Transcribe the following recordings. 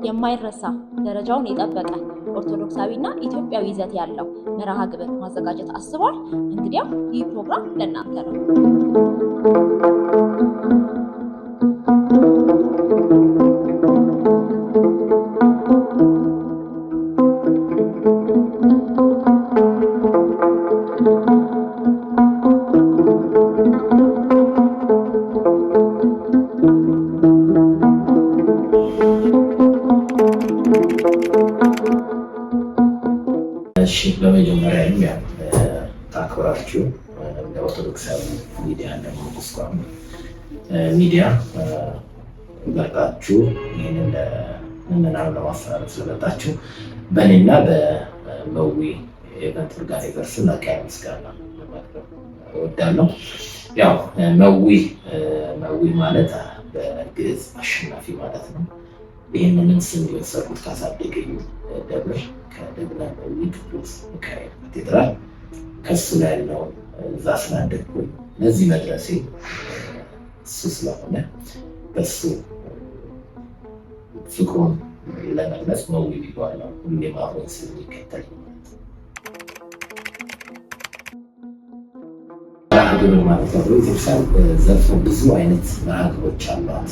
የማይረሳ ደረጃውን የጠበቀ ኦርቶዶክሳዊና ኢትዮጵያዊ ይዘት ያለው መርሃ ግብር ማዘጋጀት አስቧል? እንግዲያው ይህ ፕሮግራም ለእናንተ ነው። እሺ፣ በመጀመሪያ ያው ታክብራችሁ እንደ ኦርቶዶክሳዊ ሚዲያ፣ እንደ ቁስቋም ሚዲያ መርጣችሁ ይህንን ለምዕመናን ለማስተላለፍ ስለመጣችሁ በእኔና በመዊ event organizer ስም ላቅ ያለ ምስጋና ለማቅረብ እወዳለሁ። ያው መዊ፣ መዊ ማለት በግዕዝ አሸናፊ ማለት ነው። ይህንንም ስም የወሰድኩት ካሳደገኝ ደብር፣ ከደብረ መዊ ቅዱስ ሚካኤል ካቴድራል፣ ከሱ ላይ ያለው እዛ ስላደግኩኝ ለዚህ መድረሴ እሱ ስለሆነ በሱ ፍቅሩን ለመግለጽ መዊ ብዬዋለሁ። ሁሌም አብሮኝ ስለሚከተል ማለት ነው። መርሃ ግብር ማለት ነው። ቤተክርስቲያን ዘርፈ ብዙ አይነት መርሃ ግብሮች አሏት።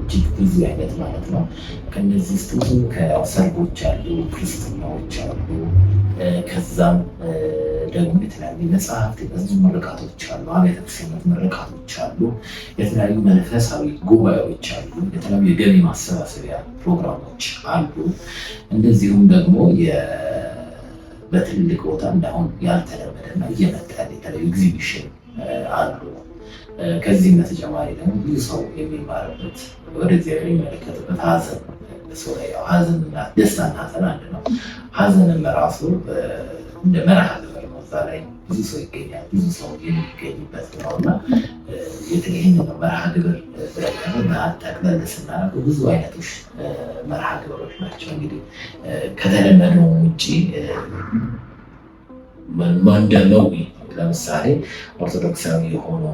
እጅግ ብዙ አይነት ማለት ነው። ከነዚህ ውስጥ ብዙ ሰርጎች አሉ፣ ክርስትናዎች አሉ። ከዛም ደግሞ የተለያዩ መጽሐፍት የመዝሙር ምርቃቶች አሉ፣ አብያተ ክርስቲያናት ምርቃቶች አሉ፣ የተለያዩ መንፈሳዊ ጉባኤዎች አሉ፣ የተለያዩ የገቢ ማሰባሰቢያ ፕሮግራሞች አሉ። እንደዚሁም ደግሞ በትልቅ ቦታ እንዳሁን ያልተለመደና እየመጣ ያለ የተለያዩ ኤግዚቢሽን አሉ። ከዚህም በተጨማሪ ደግሞ ብዙ ሰው የሚማርበት፣ ወደ እግዚአብሔር የሚመለከትበት፣ ሀዘን ሰው ላይ ሀዘንና ደስታና ሀዘን አንድ ነው። ሀዘንም ራሱ እንደ መርሃ ግብር ነው። እዛ ላይ ብዙ ሰው ይገኛል። ብዙ ሰው የሚገኝበት ነው እና ይህን ነው መርሃ ግብር ብለን ጠቅለል ስናደርገው ብዙ አይነቶች መርሃ ግብሮች ናቸው። እንግዲህ ከተለመደው ውጭ እንደ መዊ ለምሳሌ ኦርቶዶክሳዊ የሆኑ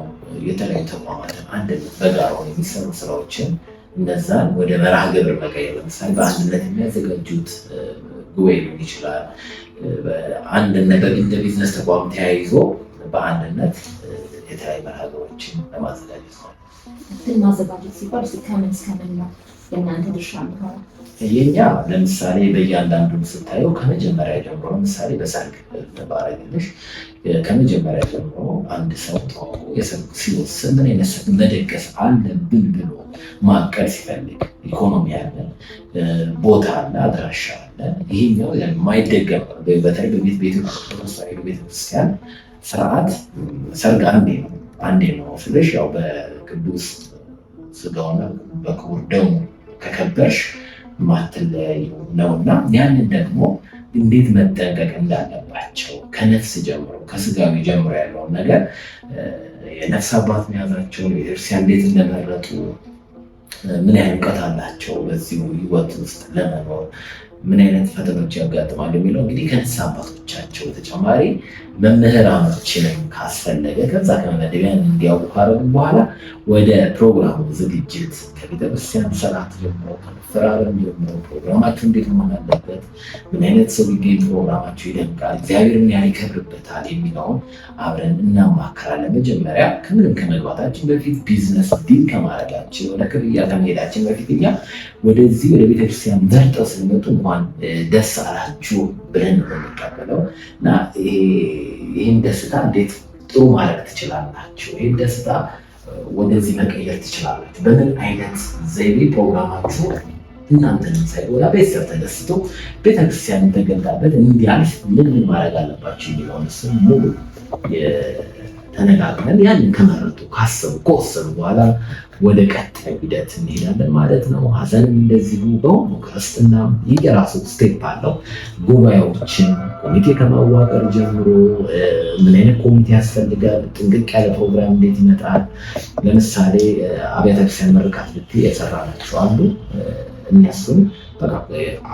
የተለያዩ ተቋማትን አንድነት በጋራ የሚሰሩ ስራዎችን እነዛን ወደ መርሃ ግብር መቀየር፣ ለምሳሌ በአንድነት የሚያዘጋጁት ጉባኤ ሊሆን ይችላል። አንድነት እንደ ቢዝነስ ተቋም ተያይዞ በአንድነት የተለያዩ መርሃ ግብሮችን ለማዘጋጀት ነው። ግን ማዘጋጀት ሲባል ከምን እስከምን ነው የእናንተ ድርሻ የሚሆነው? የኛ ለምሳሌ በእያንዳንዱ ስታየው ከመጀመሪያ ጀምሮ፣ ለምሳሌ በሰርግ ባረግልሽ፣ ከመጀመሪያ ጀምሮ አንድ ሰው ተዋውቆ የሰርግ ሲወስን፣ ምን አይነት ሰርግ መደገስ አለብን ብሎ ማቀድ ሲፈልግ፣ ኢኮኖሚ አለ፣ ቦታ አለ፣ አድራሻ አለ። ይሄኛው የማይደገም በተለይ በቤት በኢትዮጵያ ኦርቶዶክስ ተዋሕዶ ቤተክርስቲያን ስርዓት ሰርግ አንዴ ነው። አንዴ ነው ስልሽ ያው በቅዱስ ስጋውና በክቡር ደሙ ከከበርሽ ማትለያዩ ነው እና ያንን ደግሞ እንዴት መጠንቀቅ እንዳለባቸው ከነፍስ ጀምሮ፣ ከስጋዊ ጀምሮ ያለውን ነገር፣ የነፍስ አባት መያዛቸውን፣ ቤተክርስቲያን እንዴት እንደመረጡ፣ ምን ያህል እውቀት አላቸው፣ በዚሁ ህይወት ውስጥ ለመኖር ምን አይነት ፈተኖች ያጋጥማሉ የሚለው እንግዲህ ከንስሐ አባቶቻቸው በተጨማሪ መምህራኖችንም ካስፈለገ ከዛ ከመመደቢያ እንዲያውቁ ካደረጉ በኋላ ወደ ፕሮግራሙ ዝግጅት ከቤተክርስቲያን ስርዓት ጀምሮ፣ ከመፈራረም ጀምሮ፣ ፕሮግራማችሁ እንዴት መሆን አለበት፣ ምን አይነት ሰው ቢገኝ ፕሮግራማችሁ ይደምቃል፣ እግዚአብሔር ምን ያህል ይከብርበታል የሚለውን አብረን እናማክራለን። መጀመሪያ ከምንም ከመግባታችን በፊት፣ business deal ከማድረጋችን፣ ወደ ክፍያ ከመሄዳችን በፊት እኛ ወደዚህ ወደ ቤተክርስቲያን መርጠው ስለመጡ እንኳን ደስ አላችሁ ብለን ነው የምንቀበለው እና ይህን ደስታ እንዴት ጥሩ ማድረግ ትችላላችሁ፣ ይህን ደስታ ወደዚህ መቀየር ትችላላችሁ፣ በምን አይነት ዘይቤ ፕሮግራማችሁ እናንተንም ሳይጎዳ ቤተሰብ ተደስቶ ቤተክርስቲያን ተገልጣበት እንዲያልፍ ምን ምን ማድረግ አለባችሁ የሚለውን እሱን ሙሉ ተነጋግረን ያንን ከመረጡ፣ ካሰቡ፣ ከወሰኑ በኋላ ወደ ቀጣዩ ሂደት እንሄዳለን ማለት ነው። ሀዘንም እንደዚሁ በሁሉ፣ ክርስትና የራሱ step አለው። ጉባኤዎችን ኮሚቴ ከማዋቀር ጀምሮ ምን አይነት ኮሚቴ ያስፈልጋል፣ ጥንቅቅ ያለ ፕሮግራም እንዴት ይመጣል። ለምሳሌ አብያተ ክርስቲያን ምርቃት ብትይ የሰራናቸው አሉ። እነሱን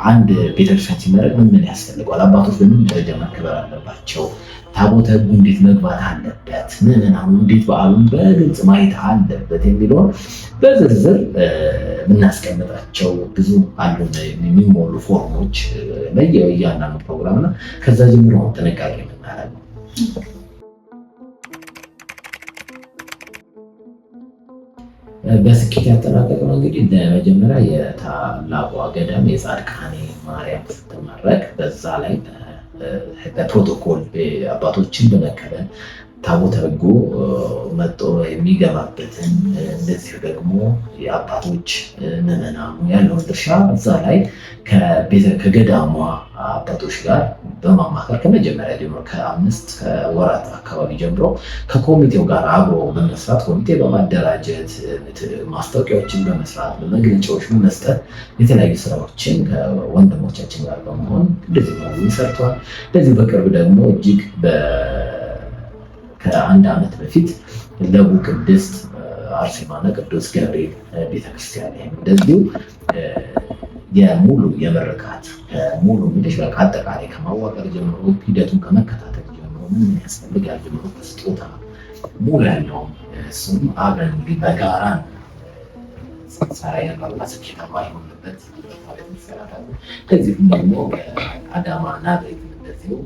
አንድ ቤተክርስቲያን ሲመረቅ ምን ምን ያስፈልገዋል፣ አባቶች በምን ደረጃ መከበር አለባቸው፣ ታቦተ ሕጉ እንዴት መግባት አለበት፣ ምዕመናኑ እንዴት በዓሉን በግልጽ ማየት አለበት የሚለውን በዝርዝር የምናስቀምጣቸው ብዙ አሉ የሚሞሉ ፎርሞች በየእያንዳንዱ ፕሮግራም እና ከዛ ጀምሮ ጥንቃቄ የምናደርገው። በስኬት ያጠናቀቅነው እንግዲህ ለመጀመሪያ የታላቋ ገዳም የጻድቃኔ ማርያም ስትመረቅ በዛ ላይ በፕሮቶኮል አባቶችን በመቀበል ታቦተ ሕጉ መጥቶ የሚገባበትን እንደዚሁ ደግሞ የአባቶች ምዕመናኑ ያለውን ድርሻ እዛ ላይ ከገዳሟ አባቶች ጋር በማማከር ከመጀመሪያ ጀምሮ ከ5 ወራት አካባቢ ጀምሮ ከኮሚቴው ጋር አብሮ በመስራት ኮሚቴ በማደራጀት ማስታወቂያዎችን በመስራት መግለጫዎች በመስጠት የተለያዩ ስራዎችን ከወንድሞቻችን ጋር በመሆን እንደዚህ ሰርተዋል። እንደዚሁ በቅርብ ደግሞ እጅግ ከአንድ ዓመት በፊት ለቡ ቅድስት አርሴማና ቅዱስ ገብርኤል ቤተክርስቲያን ይህም እንደዚሁ የሙሉ የምርቃት ሙሉ እንግዲህ በቃ አጠቃላይ ከማዋቀር ጀምሮ ሂደቱን ከመከታተል ጀምሮ ምን ያስፈልጋል ጀምሮ ስጦታ ሙሉ ያለውም እሱም አብረን እንግዲህ በጋራ ስንሰራ የነበረና ስኬታማ የሆንበት ቤተክርስቲያናት አሉ። ከዚህም ደግሞ አዳማ ናዝሬት እንደዚሁ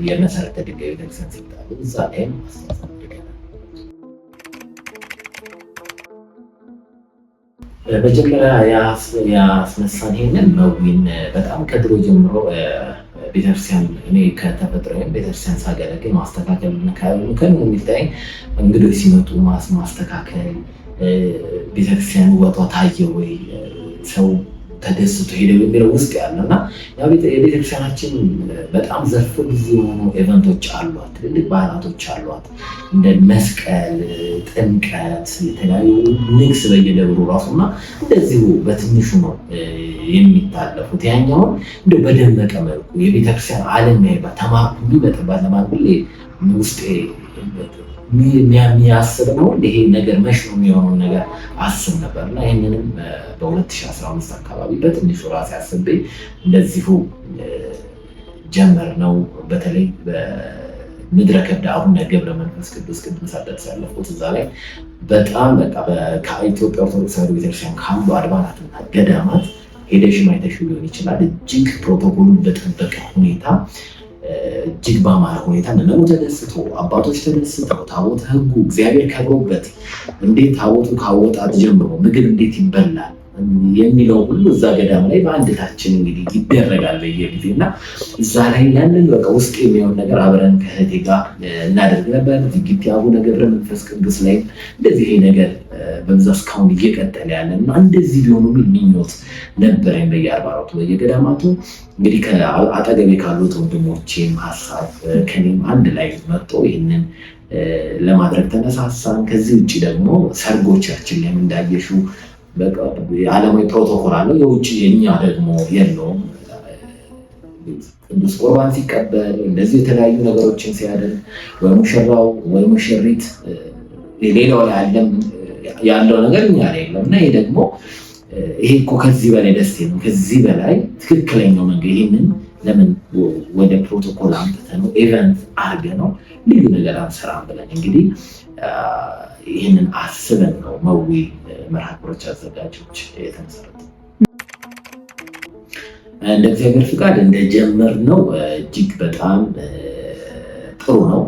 የመሰረተ ድንጋይ ቤተክርስቲያን ሲጣሉ እዛ ላይም አስተዋጽኦ አድርገናል። መጀመሪያ ያስነሳን ይሄንን መዊን በጣም ከድሮ ጀምሮ ቤተክርስቲያን እኔ ከተፈጥሮ ቤተክርስቲያን ሳገለግል ማስተካከል ከምን የሚታየኝ እንግዶች ሲመጡ ማስተካከል፣ ቤተክርስቲያን ውበቷ ታየ ወይ ሰው ተደስቶ ሄደ የሚለው ውስጥ ያለ እና የቤተክርስቲያናችን በጣም ዘርፈ ብዙ የሆኑ event ኦች አሏት፣ ትልልቅ በዓላቶች አሏት። እንደ መስቀል፣ ጥምቀት፣ የተለያዩ ንግስ በየደብሩ ራሱ እና እንደዚሁ በትንሹ ነው የሚታለፉት። ያኛውን እንደ በደመቀ መልኩ የቤተክርስቲያን ዓለም ያይባት ተማርኩ የሚመጥባት ለማለት ሁሌ ውስጤ የሚያስብ ነው። ይሄ ነገር መሽ ነው የሚሆነውን ነገር አስብ ነበር እና ይህንንም በ2015 አካባቢ በትንሹ ራሴ አስቤ እንደዚሁ ጀመር ነው። በተለይ በምድረ ከብድ አቡነ ገብረ መንፈስ ቅዱስ ቅድም ሳልጠቅስ ያለፍኩት እዛ ላይ በጣም በቃ ከኢትዮጵያ ኦርቶዶክስ ተዋሕዶ ቤተክርስቲያን ካሉ አድባራትና ገዳማት ሄደሽ ማይተሽ ሊሆን ይችላል። እጅግ ፕሮቶኮሉን በጠበቀ ሁኔታ እጅግ በአማረ ሁኔታ ምዕመኑ ተደስቶ አባቶች ተደስተው ታቦተ ሕጉ እግዚአብሔር ከብሮበት እንዴት ታቦቱ ካወጣት ጀምሮ ምግብ እንዴት ይበላል የሚለው ሁሉ እዛ ገዳም ላይ በአንድታችን እንግዲህ ይደረጋል በየጊዜ እና እዛ ላይ ያንን በቃ ውስጥ የሚሆን ነገር አብረን ከእህቴ ጋር እናደርግ ነበር። ዝግት አቡነ ገብረ መንፈስ ቅዱስ ላይ እንደዚህ ይሄ ነገር በብዛት እስካሁን እየቀጠለ ያለ እና እንደዚህ ቢሆኑ የሚል ምኞት ነበረኝ። በየአድባራቱ በየገዳማቱ እንግዲህ አጠገቤ ካሉት ወንድሞቼም ሀሳብ ከኔም አንድ ላይ መጥቶ ይህንን ለማድረግ ተነሳሳን። ከዚህ ውጭ ደግሞ ሰርጎቻችን ላይም እንዳየሽው ዓለማዊ ፕሮቶኮል አለው፣ የውጭ የኛ ደግሞ የለውም። ቅዱስ ቁርባን ሲቀበል እንደዚህ የተለያዩ ነገሮችን ሲያደርግ ወይ ሙሽራው ወይ ሙሽሪት ሌላው ላይ ያለው ነገር እኛ ላይ የለም እና ይሄ ደግሞ ይሄ እኮ ከዚህ በላይ ደስ ነው፣ ከዚህ በላይ ትክክለኛው መንገድ ይህንን ለምን ወደ ፕሮቶኮል አምጥተን ነው event አድርገን ነው ልዩ ነገር አንሰራም ብለን እንግዲህ ይህንን አስበን ነው መዊ መርሃ ግብሮች አዘጋጆች የተመሰረተው። እንደ እግዚአብሔር ፍቃድ እንደጀመርነው እጅግ በጣም ጥሩ ነው።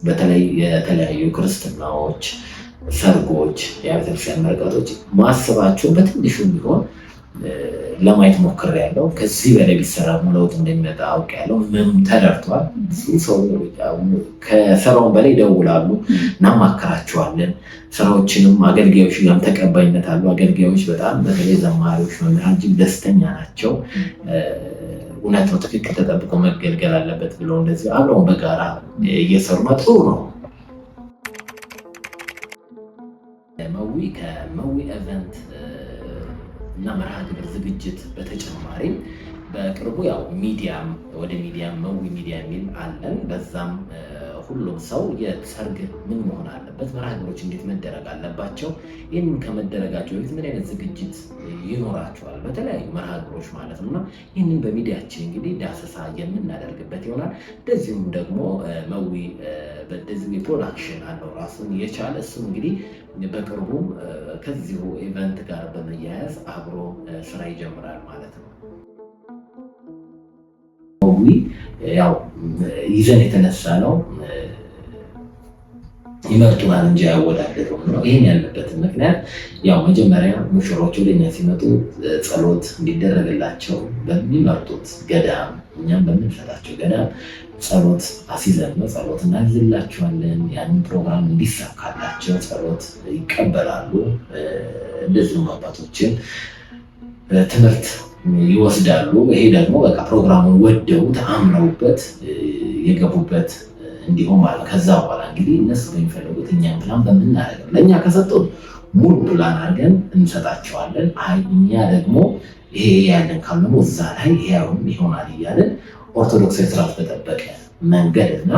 በተለይ የተለያዩ ክርስትናዎች፣ ሰርጎች፣ የቤተክርስቲያን ምርቃቶች ማስባቸው በትንሹ ቢሆን ለማየት ሞክሬያለሁ። ከዚህ በላይ ቢሰራ ለውጥ እንደሚመጣ አውቄያለሁ። ምንም ተረድቷል። ብዙ ሰው ከስራውን በላይ ይደውላሉ፣ እናማከራቸዋለን። ስራዎችንም አገልጋዮች ጋርም ተቀባይነት አሉ። አገልጋዮች በጣም በተለይ ዘማሪዎች፣ መምህራን እጅግ ደስተኛ ናቸው። እውነት ነው፣ ትክክል ተጠብቆ መገልገል አለበት ብለው እንደዚህ አብረውን በጋራ እየሰሩ ነው። ጥሩ ነው። መዊ ከመዊ event እና መርሃ ግብር ዝግጅት በተጨማሪም በቅርቡ ያው ሚዲያም ወደ ሚዲያም መዊ ሚዲያ የሚል አለን። በዛም ሁሉም ሰው የሰርግ ምን መሆን አለበት፣ መርሃ ግብሮች እንዴት መደረግ አለባቸው፣ ይህንን ከመደረጋቸው በፊት ምን አይነት ዝግጅት ይኖራቸዋል፣ በተለያዩ መርሃ ግብሮች ማለት ነው እና ይህንን በሚዲያችን እንግዲህ ዳሰሳ የምናደርግበት ይሆናል። እንደዚሁም ደግሞ መዊ በዚሁ የ production አለው ራሱን የቻለ፣ እሱም እንግዲህ በቅርቡ ከዚሁ event ጋር በመያያዝ አብሮ ስራ ይጀምራል ማለት ነው። መዊ ያው ይዘን የተነሳ ነው ይመርጡናል እንጂ አያወዳደሩም ነው። ይህን ያለበትን ምክንያት ያው መጀመሪያ ሙሽሮች ወደኛ ሲመጡ ጸሎት እንዲደረግላቸው በሚመርጡት ገዳም፣ እኛም በምንሰጣቸው ገዳም ጸሎት አስይዘን ነው፣ ጸሎት እናዝላቸዋለን። ያንን ፕሮግራም እንዲሳካላቸው ጸሎት ይቀበላሉ። እንደዚሁም አባቶችን ትምህርት ይወስዳሉ። ይሄ ደግሞ በቃ ፕሮግራሙን ወደው ተአምነውበት የገቡበት እንዲሆን ማለት ነው። ከዛ በኋላ እንግዲህ እነሱ በሚፈልጉት እኛም ፕላን በምናደርገው፣ ለእኛ ከሰጡን ሙሉ ፕላን አድርገን እንሰጣቸዋለን። አይ እኛ ደግሞ ይሄ ያለን ካሉ ደግሞ እዛ ላይ ይሄ ይሆናል እያለን ኦርቶዶክሳዊ ስርዓት በጠበቀ መንገድ እና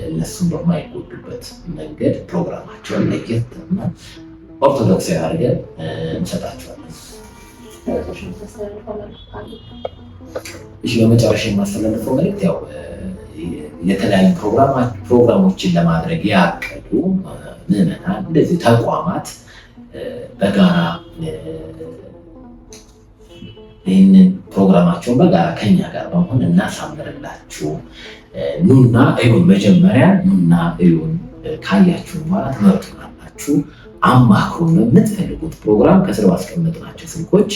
እነሱን በማይጎዱበት መንገድ ፕሮግራማቸውን ለየት እና ኦርቶዶክሳዊ አድርገን እንሰጣቸዋለን። እሺ፣ በመጨረሻ የማስተላልፈው መልዕክት ያው የተለያዩ ፕሮግራሞችን ለማድረግ ያቀዱ ምዕመናን፣ እንደዚህ ተቋማት በጋራ ይህንን ፕሮግራማቸውን በጋራ ከኛ ጋር በመሆን እናሳምርላችሁ። ኑና እዩን፣ መጀመሪያ ኑና እዩን። ካያችሁ በኋላ ትመርጡናላችሁ። አማክሩን። በምትፈልጉት ፕሮግራም ከስር ባስቀመጥናቸው ስልኮች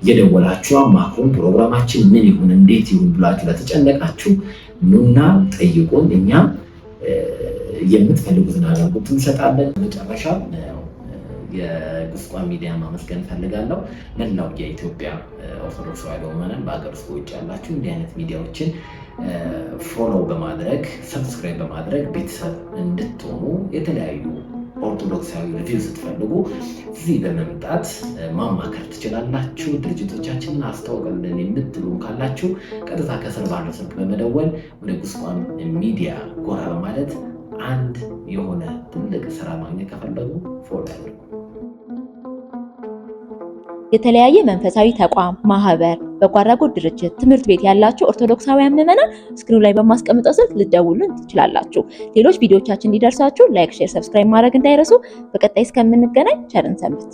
እየደወላችሁ አማክሩን። ፕሮግራማችን ምን ይሁን እንዴት ይሁን ብላችሁ ለተጨነቃችሁ ኑና ጠይቁን። እኛም የምትፈልጉትን አገልግሎት እንሰጣለን። መጨረሻ የጉስቋም ሚዲያ ማመስገን እፈልጋለሁ። መላው የኢትዮጵያ ኦርቶዶክስ ተዋሕዶ ምዕመናን በሀገር ውስጥ ውጭ ያላችሁ እንዲህ አይነት ሚዲያዎችን follow በማድረግ፣ subscribe በማድረግ ቤተሰብ እንድትሆኑ፣ የተለያዩ ኦርቶዶክሳዊ review ስትፈልጉ እዚህ በመምጣት ማማከር ትችላላችሁ። ድርጅቶቻችንን አስተዋውቅልን የምትሉ ካላችሁ ቀጥታ ከስር ባለው ስልክ በመደወል ወደ ጉስቋም ሚዲያ ጎራ በማለት አንድ የሆነ ትልቅ ስራ ማግኘት ከፈለጉ follow ያድርጉ። የተለያየ መንፈሳዊ ተቋም፣ ማህበር፣ በጎ አድራጎት ድርጅት፣ ትምህርት ቤት ያላችሁ ኦርቶዶክሳውያን ምዕመናን screen ኑ ላይ በማስቀምጠው ስልክ ልትደውሉን ትችላላችሁ። ሌሎች ቪዲዮቻችን እንዲደርሳችሁ like፣ share፣ subscribe ማድረግ እንዳይረሱ። በቀጣይ እስከምንገናኝ ቸር እንሰንብት።